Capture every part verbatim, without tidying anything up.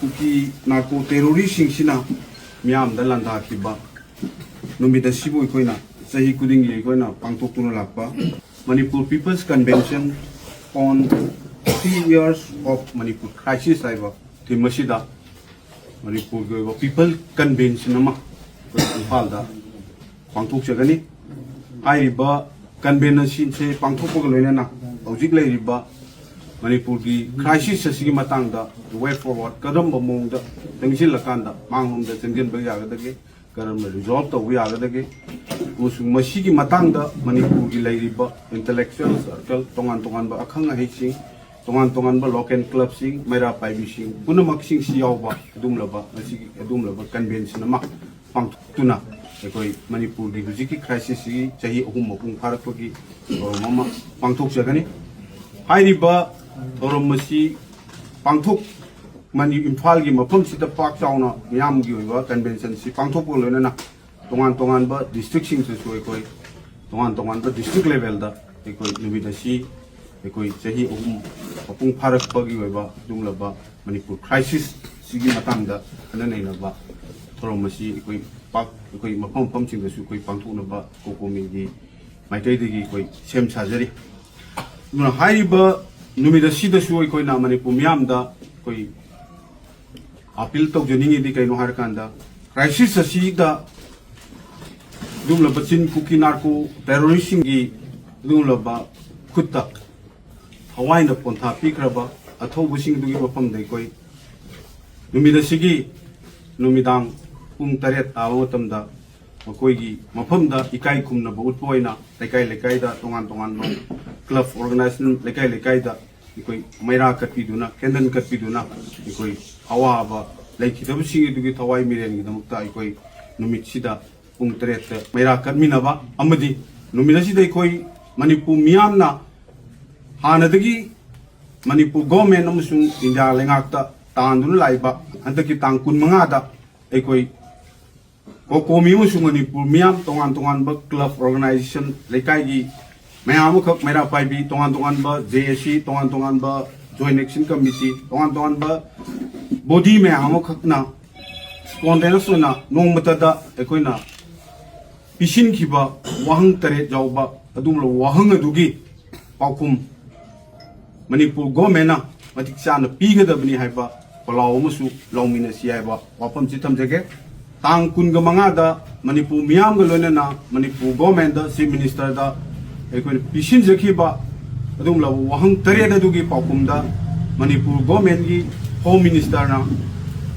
ꯀꯨꯀꯤ narco ꯇꯦꯔꯣꯔꯤꯁꯁꯤꯡꯁꯤꯅ ꯃꯤꯌꯥꯝꯗ ꯂꯥꯟꯗꯥꯈꯤꯕ ꯅꯨꯃꯤꯠ ꯑꯁꯤꯕꯨ ꯑꯩꯈꯣꯏꯅ ꯆꯍꯤ ꯈꯨꯗꯤꯡꯒꯤ ꯑꯩꯈꯣꯏꯅ ꯄꯥꯡꯊꯣꯛꯇꯨꯅ ꯂꯥꯛꯄ Manipur People's Convention on Three Years of Manipur Crisis ꯍꯥꯏꯕ ꯊꯤꯝ ꯑꯁꯤꯗ ꯃꯅꯤꯄꯨꯔꯒꯤ ꯑꯣꯏꯕ ꯄꯤꯄꯜ ꯀꯟꯚꯦꯟꯁꯟ ꯑꯃ ꯑꯩꯈꯣꯏ ꯏꯝꯐꯥꯜꯗ ꯄꯥꯡꯊꯣꯛꯆꯒꯅꯤ꯫ ꯍꯥꯏꯔꯤꯕ ꯀꯟꯚꯦꯟꯁꯟꯁꯦ ꯄꯥꯡꯊꯣꯛꯄꯒ ꯂꯣꯏꯅꯅ ꯍꯧꯖꯤꯛ ꯂꯩꯔꯤꯕ ꯃꯅꯤꯄꯨꯔꯒꯤ ꯀ꯭ꯔꯥꯏꯁꯤꯁ ꯑꯁꯤꯒꯤ ꯃꯇꯥꯡꯗ ꯋꯦ ꯐꯣꯔꯋꯥꯔꯗ ꯀꯔꯝꯕ ꯃꯑꯣꯡꯗ ꯆꯪꯁꯤꯜꯂꯀꯥꯟꯗ ꯃꯥꯡꯂꯣꯝꯗ ꯆꯪꯁꯤꯟꯕ ꯌꯥꯒꯗꯒꯦ, ꯀꯔꯝꯅ ꯔꯤꯖꯣꯜꯕ ꯇꯧꯕ ꯌꯥꯒꯗꯒꯦ ꯑꯃꯁꯨꯡ ꯃꯁꯤꯒꯤ ꯃꯇꯥꯡꯗ ꯃꯅꯤꯄꯨꯔꯒꯤ ꯂꯩꯔꯤꯕ ꯏꯟꯇꯂꯦꯛꯆꯨꯋꯦꯜ ꯁꯔꯀꯜ, ꯇꯣꯉꯥꯟ ꯇꯣꯉꯥꯟꯕ ꯑꯈꯪ ꯑꯍꯩꯁꯤꯡ, ꯇꯣꯉꯥꯟ ꯇꯣꯉꯥꯟꯕ ꯂꯣꯀꯦꯜ ꯀ꯭ꯂꯕꯁꯤꯡ, ꯃꯩꯔꯥ ꯄꯥꯏꯕꯤꯁꯤꯡ ꯄꯨꯝꯅꯃꯛꯁꯤꯡꯁꯤ ꯌꯥꯎꯕ ꯑꯗꯨꯒꯨꯝꯂꯕ ꯃꯁꯤꯒꯤ ꯑꯗꯨꯒꯨꯝꯂꯕ ꯀꯟꯚꯦꯟꯁꯟ ꯑꯃ ꯄꯥꯡꯊꯣꯛꯇꯨꯅ ꯑꯩꯈꯣꯏ ꯃꯅꯤꯄꯨꯔꯒꯤ ꯍꯧꯖꯤꯛꯀꯤ ꯀ꯭ꯔꯥꯏꯁꯤꯁꯁꯤꯒꯤ ꯆꯍꯤ ꯑꯍꯨꯝ ꯃꯄꯨꯡ ꯐꯥꯔꯛꯄꯒꯤ ꯊꯧꯔꯝ ꯑꯃ ꯄꯥꯡꯊꯣꯛꯆꯒꯅꯤ꯫ ꯍꯥꯏꯔꯤꯕ ꯊꯧꯔꯝ ꯑꯁꯤ ꯄꯥꯡꯊꯣꯛ ꯃꯅꯤ ꯏꯝꯐꯥꯜꯒꯤ ꯃꯐꯝꯁꯤꯗ ꯄꯥꯛ ꯆꯥꯎꯅ ꯃꯤꯌꯥꯝꯒꯤ ꯑꯣꯏꯕ ꯀꯟꯚꯦꯟꯁꯟꯁꯤ ꯄꯥꯡꯊꯣꯛꯄꯒ ꯂꯣꯏꯅꯅ ꯇꯣꯉꯥꯟ ꯇꯣꯉꯥꯟꯕ ꯗꯤꯁꯇ꯭ꯔꯤꯛꯁꯤꯡꯗꯁꯨ ꯑꯩꯈꯣꯏ ꯇꯣꯉꯥꯟ ꯇꯣꯉꯥꯟꯕ ꯗꯤꯁꯇ꯭ꯔꯤꯛ ꯂꯦꯚꯦꯜꯗ ꯑꯩꯈꯣꯏ ꯅꯨꯃꯤꯠ ꯑꯁꯤ ꯑꯩꯈꯣꯏ ꯆꯍꯤ ꯑꯍꯨꯝ ꯃꯄꯨꯡ ꯐꯥꯔꯛꯄꯒꯤ ꯑꯣꯏꯕ ꯑꯗꯨꯒꯨꯝꯂꯕ ꯃꯅꯤꯄꯨꯔ ꯀ꯭ꯔꯥꯏꯁꯤꯁꯁꯤꯒꯤ ꯃꯇꯥꯡꯗ ꯈꯟꯅ ꯅꯩꯅꯕ ꯊꯧꯔꯝ ꯑꯁꯤ ꯑꯩꯈꯣꯏ ꯄꯥꯛ ꯑꯩꯈꯣꯏ ꯃꯐꯝ ꯃꯐꯝꯁꯤꯡꯗꯁꯨ ꯑꯩꯈꯣꯏ ꯄꯥꯡꯊꯣꯛꯅꯕ ꯀꯣꯀꯣꯃꯤꯒꯤ ꯃꯥꯏꯀꯩꯗꯒꯤ ꯑꯩꯈꯣꯏ ꯁꯦꯝ ꯁꯥꯖꯔꯤ꯫ ꯑꯗꯨꯅ ꯍꯥꯏꯔꯤꯕ ꯅꯨꯃꯤꯠ ꯑꯁꯤꯗꯁꯨ ꯑꯩꯈꯣꯏꯅ ꯃꯅꯤꯄꯨꯔ ꯃꯤꯌꯥꯝꯗ ꯑꯩꯈꯣꯏ ꯑꯄꯤꯜ ꯇꯧꯖꯅꯤꯡꯉꯤꯗꯤ ꯀꯩꯅꯣ ꯍꯥꯏꯔꯀꯥꯟꯗ, ꯀ꯭ꯔꯥꯏꯁꯤꯁ ꯑꯁꯤꯗ ꯑꯗꯨꯒꯨꯝꯂꯕ ꯆꯤꯟ ꯀꯨꯀꯤ ꯅꯥꯔꯀꯣ ꯇꯦꯔꯣꯔꯤꯁꯁꯤꯡꯒꯤ ꯑꯗꯨꯒꯨꯝꯂꯕ ꯈꯨꯠꯇ ꯊꯋꯥꯏꯅ ꯄꯣꯟꯊꯥ ꯄꯤꯈ꯭ꯔꯕ ꯑꯊꯧꯕꯁꯤꯡꯗꯨꯒꯤ ꯃꯐꯝꯗ ꯑꯩꯈꯣꯏ ꯅꯨꯃꯤꯠ ꯑꯁꯤꯒꯤ ꯅꯨꯃꯤꯗꯥꯡ ꯄꯨꯡ ꯇꯔꯦꯠ ꯇꯥꯕ ꯃꯇꯝꯗ ꯃꯈꯣꯏꯒꯤ ꯃꯐꯝꯗ ꯏꯀꯥꯏ ꯈꯨꯝꯅꯕ ꯎꯠꯄ ꯑꯣꯏꯅ ꯂꯩꯀꯥꯏ ꯂꯩꯀꯥꯏꯗ ꯇꯣꯉꯥꯟ ꯇꯣꯉꯥꯟꯕ ꯀ꯭ꯂꯕ ꯑꯣꯔꯒꯅꯥꯏꯖꯦꯁꯟ ꯂꯩꯀꯥꯏ ꯂꯩꯀꯥꯏꯗ ꯑꯩꯈꯣꯏ ꯃꯩꯔꯥ ꯀꯠꯄꯤꯗꯨꯅ, ꯀꯦꯟꯗꯜ ꯀꯠꯄꯤꯗꯨꯅ ꯑꯩꯈꯣꯏ ꯑꯋꯥꯕ ꯂꯩꯈꯤꯗꯕꯁꯤꯡ ꯑꯗꯨꯒꯤ ꯊꯋꯥꯏ ꯃꯤꯔꯦꯟꯒꯤꯗꯃꯛꯇ ꯑꯩꯈꯣꯏ ꯅꯨꯃꯤꯠꯁꯤꯗ ꯄꯨꯡ ꯇꯔꯦꯠꯇ ꯃꯩꯔꯥ ꯀꯠꯃꯤꯟꯅꯕ ꯑꯃꯗꯤ ꯅꯨꯃꯤꯠ ꯑꯁꯤꯗ ꯑꯩꯈꯣꯏ ꯃꯅꯤꯄꯨꯔ ꯃꯤꯌꯥꯝꯅ ꯍꯥꯟꯅꯗꯒꯤ ꯃꯅꯤꯄꯨꯔ ꯒꯣꯔꯃꯦꯟ ꯑꯃꯁꯨꯡ ꯏꯟꯗꯤꯌꯥ ꯂꯩꯉꯥꯛꯇ ꯇꯥꯟꯗꯨꯅ ꯂꯥꯛꯏꯕ ꯍꯟꯗꯛꯀꯤ ꯇꯥꯡ ꯀꯨꯟꯃꯉꯥꯗ ꯑꯩꯈꯣꯏ ꯀꯣꯀꯣꯃꯤ ꯑꯃꯁꯨꯡ ꯃꯅꯤꯄꯨꯔ ꯃꯤꯌꯥꯝ ꯇꯣꯉꯥꯟ ꯇꯣꯉꯥꯟꯕ ꯀ꯭ꯂꯕ ꯑꯣꯔꯒꯅꯥꯏꯖꯦꯁꯟ ꯂꯩꯀꯥꯏꯒꯤ ꯃꯌꯥꯝ ꯑꯃꯈꯛ ꯃꯩꯔꯥ ꯄꯥꯏꯕꯤ, ꯇꯣꯉꯥꯟ ꯇꯣꯉꯥꯟꯕ ꯖꯦ ꯑꯦ ꯁꯤ, ꯇꯣꯉꯥꯟ ꯇꯣꯉꯥꯟꯕ ꯖꯣꯏꯟ ꯑꯦꯛꯁꯟ ꯀꯃꯤꯇꯤ, ꯇꯣꯉꯥꯟ ꯇꯣꯉꯥꯟꯕ ꯕꯣꯗꯤ ꯃꯌꯥꯝ ꯑꯃꯈꯛꯅ ꯁ꯭ꯄꯣꯟꯇꯦꯅꯁ ꯑꯣꯏꯅ ꯅꯣꯡꯃꯇꯗ ꯑꯩꯈꯣꯏꯅ ꯄꯤꯁꯤꯟꯈꯤꯕ ꯋꯥꯍꯪ ꯇꯔꯦꯠ ꯌꯥꯎꯕ ꯑꯗꯨꯒꯨꯝꯂꯕ ꯋꯥꯍꯪ ꯑꯗꯨꯒꯤ ꯄꯥꯎꯈꯨꯝ ꯃꯅꯤꯄꯨꯔ ꯒꯣꯔꯃꯦꯟꯅ ꯃꯇꯤꯛ ꯆꯥꯅ ꯄꯤꯒꯗꯕꯅꯤ ꯍꯥꯏꯕ ꯄꯂꯥꯎ ꯑꯃꯁꯨ ꯂꯧꯃꯤꯟꯅꯁꯤ ꯍꯥꯏꯕ ꯋꯥꯐꯝꯁꯤ ꯊꯝꯖꯒꯦ꯫ ꯇꯥꯡ ꯀꯨꯟꯒ ꯃꯉꯥꯗ ꯃꯅꯤꯄꯨꯔ ꯃꯤꯌꯥꯝꯒ ꯂꯣꯏꯅꯅ ꯃꯅꯤꯄꯨꯔ ꯒꯣꯔꯃꯦꯟꯗ, ꯆꯤꯐ ꯃꯤꯅꯤꯁꯇꯔꯗ ꯑꯩꯈꯣꯏꯅ ꯄꯤꯁꯤꯟꯖꯈꯤꯕ ꯑꯗꯨꯒꯨꯝꯂꯕ ꯋꯥꯍꯪ ꯇꯔꯦꯠ ꯑꯗꯨꯒꯤ ꯄꯥꯎꯈꯨꯝꯗ ꯃꯅꯤꯄꯨꯔ ꯒꯣꯔꯃꯦꯟꯒꯤ ꯍꯣꯝ ꯃꯤꯅꯤꯁꯇꯔꯅ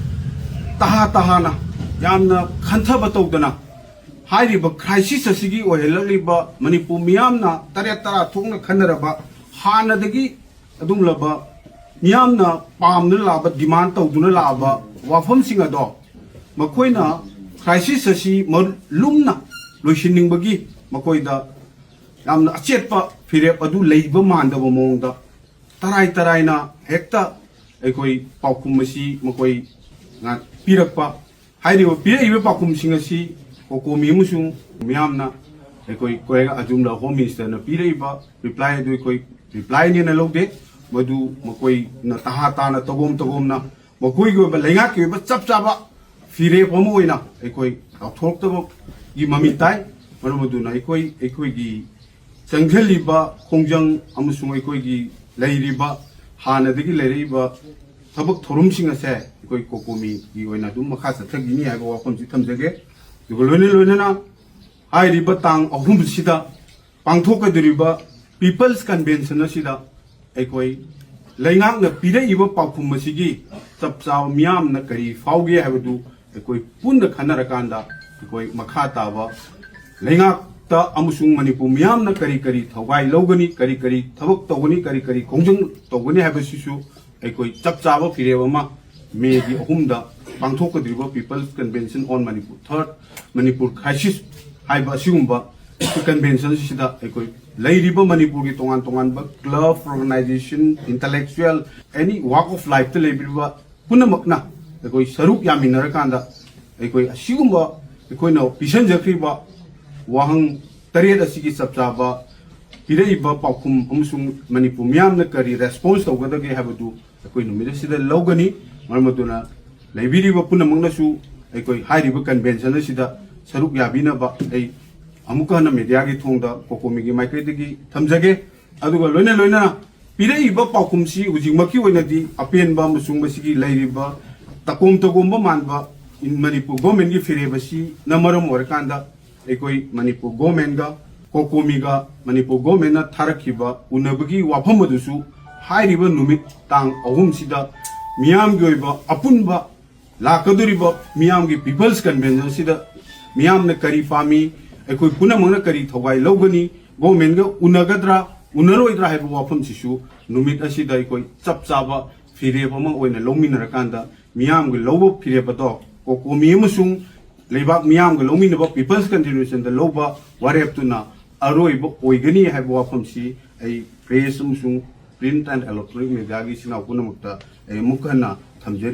ꯇꯍꯥ ꯇꯍꯥꯅ, ꯌꯥꯝꯅ ꯈꯟꯊꯕ ꯇꯧꯗꯅ, ꯍꯥꯏꯔꯤꯕ ꯀ꯭ꯔꯥꯏꯁꯤꯁ ꯑꯁꯤꯒꯤ ꯑꯣꯏꯍꯜꯂꯛꯂꯤꯕ ꯃꯅꯤꯄꯨꯔ ꯃꯤꯌꯥꯝꯅ ꯇꯔꯦꯠ ꯇꯔꯥ ꯊꯣꯛꯅ ꯈꯟꯅꯔꯕ, ꯍꯥꯟꯅꯗꯒꯤ ꯑꯗꯨꯒꯨꯝꯂꯕ ꯃꯤꯌꯥꯝꯅ ꯄꯥꯝꯗꯨꯅ ꯂꯥꯛꯑꯕ, ꯗꯤꯃꯥꯟ ꯇꯧꯗꯨꯅ ꯂꯥꯛꯑꯕ ꯋꯥꯐꯝꯁꯤꯡ ꯑꯗꯣ ꯃꯈꯣꯏꯅ ꯀ꯭ꯔꯥꯏꯁꯤꯁ ꯑꯁꯤ ꯃ-, ꯂꯨꯝꯅ ꯂꯣꯏꯁꯤꯟꯅꯤꯡꯕꯒꯤ ꯃꯈꯣꯏꯗ ꯌꯥꯝꯅ ꯑꯆꯦꯠꯄ ꯐꯤꯔꯦꯞ ꯑꯗꯨ ꯂꯩꯕ ꯃꯥꯟꯗꯕ ꯃꯑꯣꯡꯗ ꯇꯔꯥꯏ ꯇꯔꯥꯏꯅ ꯍꯦꯛꯇ ꯑꯩꯈꯣꯏ ꯄꯥꯎꯈꯨꯝ ꯑꯁꯤ ꯃꯈꯣꯏꯅ ꯄꯤꯔꯛꯄ꯫ ꯍꯥꯏꯔꯤꯕ ꯄꯤꯔꯛꯏꯕ ꯄꯥꯎꯈꯨꯝꯁꯤꯡ ꯑꯁꯤ ꯀꯣꯀꯣꯃꯤ ꯑꯃꯁꯨꯡ ꯃꯤꯌꯥꯝꯅ ꯑꯩꯈꯣꯏ ꯀꯣꯌꯦꯒ ꯑꯖꯨꯝꯂ ꯍꯣꯝ ꯃꯤꯅꯤꯁꯇꯔꯅ ꯄꯤꯔꯛꯏꯕ ꯔꯤꯄ꯭ꯂꯥꯏ ꯑꯗꯨ ꯑꯩꯈꯣꯏ ꯔꯤꯄ꯭ꯂꯥꯏꯅꯦꯅ ꯂꯧꯗꯦ꯫ ꯃꯗꯨ ꯃꯈꯣꯏꯅ ꯇꯍꯥ ꯇꯥꯅ ꯇꯧꯒꯣꯝ ꯇꯧꯒꯣꯝꯅ ꯃꯈꯣꯏꯒꯤ ꯑꯣꯏꯕ ꯂꯩꯉꯥꯛꯀꯤ ꯑꯣꯏꯕ ꯆꯞ ꯆꯥꯕ ꯐꯤꯔꯦꯞ ꯑꯃ ꯑꯣꯏꯅ ꯑꯩꯈꯣꯏ ꯂꯥꯎꯊꯣꯔꯛꯇꯕꯒꯤ ꯃꯃꯤ ꯇꯥꯏ꯫ ꯃꯔꯝ ꯑꯗꯨꯅ ꯑꯩꯈꯣꯏ, ꯑꯩꯈꯣꯏꯒꯤ ꯆꯪꯁꯤꯜꯂꯤꯕ ꯈꯣꯡꯖꯪ ꯑꯃꯁꯨꯡ ꯑꯩꯈꯣꯏꯒꯤ ꯂꯩꯔꯤꯕ, ꯍꯥꯟꯅꯗꯒꯤ ꯂꯩꯔꯛꯏꯕ ꯊꯕꯛ ꯊꯧꯔꯝꯁꯤꯡ ꯑꯁꯦ ꯑꯩꯈꯣꯏ ꯀꯣꯀꯣꯃꯤꯒꯤ ꯑꯣꯏꯅ ꯑꯗꯨꯝ ꯃꯈꯥ ꯆꯠꯊꯈꯤꯅꯤ ꯍꯥꯏꯕ ꯋꯥꯐꯝꯁꯤ ꯊꯝꯖꯒꯦ꯫ ꯑꯗꯨꯒ ꯂꯣꯏꯅ ꯂꯣꯏꯅꯅ ꯍꯥꯏꯔꯤꯕ ꯇꯥꯡ ꯑꯍꯨꯝꯁꯤꯗ ꯄꯥꯡꯊꯣꯛꯀꯗꯧꯔꯤꯕ ꯄꯤꯄꯜꯁ ꯀꯟꯚꯦꯟꯁꯟ ꯑꯁꯤꯗ ꯑꯩꯈꯣꯏ ꯂꯩꯉꯥꯛꯅ ꯄꯤꯔꯛꯏꯕ ꯄꯥꯎꯈꯨꯝ ꯑꯁꯤꯒꯤ ꯆꯞ ꯆꯥꯕ ꯃꯤꯌꯥꯝꯅ ꯀꯔꯤ ꯐꯥꯎꯒꯦ ꯍꯥꯏꯕꯗꯨ ꯑꯩꯈꯣꯏ ꯄꯨꯟꯅ ꯈꯟꯅꯔꯀꯥꯟꯗ ꯑꯩꯈꯣꯏ ꯃꯈꯥ ꯇꯥꯕ ꯂꯩꯉꯥꯛꯇ ꯑꯃꯁꯨꯡ ꯃꯅꯤꯄꯨꯔ ꯃꯤꯌꯥꯝꯅ ꯀꯔꯤ ꯀꯔꯤ ꯊꯧꯒꯥꯏ ꯂꯧꯒꯅꯤ, ꯀꯔꯤ ꯀꯔꯤ ꯊꯕꯛ ꯇꯧꯒꯅꯤ, ꯀꯔꯤ ꯀꯔꯤ ꯈꯣꯡꯖꯪ ꯇꯧꯒꯅꯤ ꯍꯥꯏꯕꯁꯤꯁꯨ ꯑꯩꯈꯣꯏ ꯆꯞ ꯆꯥꯕ ꯐꯤꯔꯦꯞ ꯑꯃ ꯃꯦꯒꯤ ꯑꯍꯨꯝꯗ ꯄꯥꯡꯊꯣꯛꯀꯗꯧꯔꯤꯕ People's Convention on Manipur, Third Manipur Crisis ꯍꯥꯏꯕ ꯑꯁꯤꯒꯨꯝꯕ ꯀꯟꯚꯦꯟꯁꯟꯁꯤꯗ ꯑꯩꯈꯣꯏ ꯂꯩꯔꯤꯕ ꯃꯅꯤꯄꯨꯔꯒꯤ ꯇꯣꯉꯥꯟ ꯇꯣꯉꯥꯟꯕ club, organization, intellectual, any walk of lifeꯇ ꯂꯩꯕꯤꯔꯤꯕ ꯄꯨꯝꯅꯃꯛꯅ ꯑꯩꯈꯣꯏ ꯁꯔꯨꯛ ꯌꯥꯃꯤꯟꯅꯔꯀꯥꯟꯗ ꯑꯩꯈꯣꯏ ꯑꯁꯤꯒꯨꯝꯕ ꯑꯩꯈꯣꯏꯅ ꯄꯤꯁꯤꯟꯖꯈ꯭ꯔꯤꯕ ꯋꯥꯍꯪ ꯇꯔꯦꯠ ꯑꯁꯤꯒꯤ ꯆꯞ ꯆꯥꯕ ꯄꯤꯔꯛꯏꯕ ꯄꯥꯎꯈꯨꯝ ꯑꯃꯁꯨꯡ ꯃꯅꯤꯄꯨꯔ ꯃꯤꯌꯥꯝꯅ ꯀꯔꯤ ꯔꯦꯁꯄꯣꯟꯁ ꯇꯧꯒꯗꯒꯦ ꯍꯥꯏꯕꯗꯨ ꯑꯩꯈꯣꯏ ꯅꯨꯃꯤꯠ ꯑꯁꯤꯗ ꯂꯧꯒꯅꯤ꯫ ꯃꯔꯝ ꯑꯗꯨꯅ ꯂꯩꯕꯤꯔꯤꯕ ꯄꯨꯝꯅꯃꯛꯅꯁꯨ ꯑꯩꯈꯣꯏ ꯍꯥꯏꯔꯤꯕ convention ꯑꯁꯤꯗ ꯁꯔꯨꯛ ꯌꯥꯕꯤꯅꯕ ꯑꯩ ꯑꯃꯨꯛꯀ ꯍꯟꯅ mediaꯒꯤ ꯊꯣꯡꯗ COCOMIꯒꯤ ꯃꯥꯏꯀꯩꯗꯒꯤ ꯊꯝꯖꯒꯦ꯫ ꯑꯗꯨꯒ ꯂꯣꯏꯅ ꯂꯣꯏꯅꯅ ꯄꯤꯔꯛꯏꯕ ꯄꯥꯎꯈꯨꯝꯁꯤ ꯍꯧꯖꯤꯛꯃꯛꯀꯤ ꯑꯣꯏꯅꯗꯤ ꯑꯄꯦꯟꯕ ꯑꯃꯁꯨꯡ ꯃꯁꯤꯒꯤ ꯂꯩꯔꯤꯕ ꯇꯀꯣꯝ ꯇꯀꯣꯝꯕ ꯃꯥꯟꯕ ꯃꯅꯤꯄꯨꯔ governmentꯀꯤ ꯐꯤꯔꯦꯞ ꯑꯁꯤꯅ ꯃꯔꯝ ꯑꯣꯏꯔꯀꯥꯟꯗ ꯑꯩꯈꯣꯏ ꯃꯅꯤꯄꯨꯔ governmentꯒ COCOMIꯒ ꯃꯅꯤꯄꯨꯔ governmentꯅ ꯊꯥꯔꯛꯈꯤꯕ ꯎꯅꯕꯒꯤ ꯋꯥꯐꯝ ꯑꯗꯨꯁꯨ ꯍꯥꯏꯔꯤꯕ ꯅꯨꯃꯤꯠ ꯇꯥꯡ ꯑꯍꯨꯝꯁꯤꯗ ꯃꯤꯌꯥꯝꯒꯤ ꯑꯣꯏꯕ ꯑꯄꯨꯟꯕ ꯂꯥꯛꯀꯗꯧꯔꯤꯕ ꯃꯤꯌꯥꯝꯒꯤ People's Convention ꯑꯁꯤꯗ ꯃꯤꯌꯥꯝꯅ ꯀꯔꯤ ꯄꯥꯝꯃꯤ, ꯑꯩꯈꯣꯏ ꯄꯨꯝꯅꯃꯛꯅ ꯀꯔꯤ ꯊꯧꯒꯥꯏ ꯂꯧꯒꯅꯤ, governmentꯒ ꯎꯅꯒꯗ꯭ꯔꯥ ꯎꯅꯔꯣꯏꯗ꯭ꯔꯥ ꯍꯥꯏꯕ ꯋꯥꯐꯝꯁꯤꯁꯨ ꯅꯨꯃꯤꯠ ꯑꯁꯤꯗ ꯑꯩꯈꯣꯏ ꯆꯞ ꯆꯥꯕ ꯐꯤꯔꯦꯞ ꯑꯃ ꯑꯣꯏꯅ ꯂꯧꯃꯤꯟꯅꯔꯀꯥꯟꯗ ꯃꯤꯌꯥꯝꯒꯤ ꯂꯧꯕ ꯐꯤꯔꯦꯞ ꯑꯗꯣ COCOMI ꯑꯃꯁꯨꯡ ꯂꯩꯕꯥꯛ ꯃꯤꯌꯥꯝꯒ ꯂꯧꯃꯤꯟꯅꯕ People's Conventionꯗ ꯂꯧꯕ ꯋꯥꯔꯦꯞꯇꯨꯅ ꯑꯔꯣꯏꯕ ꯑꯣꯏꯒꯅꯤ ꯍꯥꯏꯕ ꯋꯥꯐꯝꯁꯤ ꯑꯩ press ꯑꯃꯁꯨꯡ print and electronic mediaꯒꯤ ꯏꯆꯤꯟ ꯏꯅꯥꯎ ꯄꯨꯝꯅꯃꯛꯇ ꯑꯩ ꯑꯃꯨꯛ ꯍꯟꯅ ꯊꯝꯖꯔꯤ꯫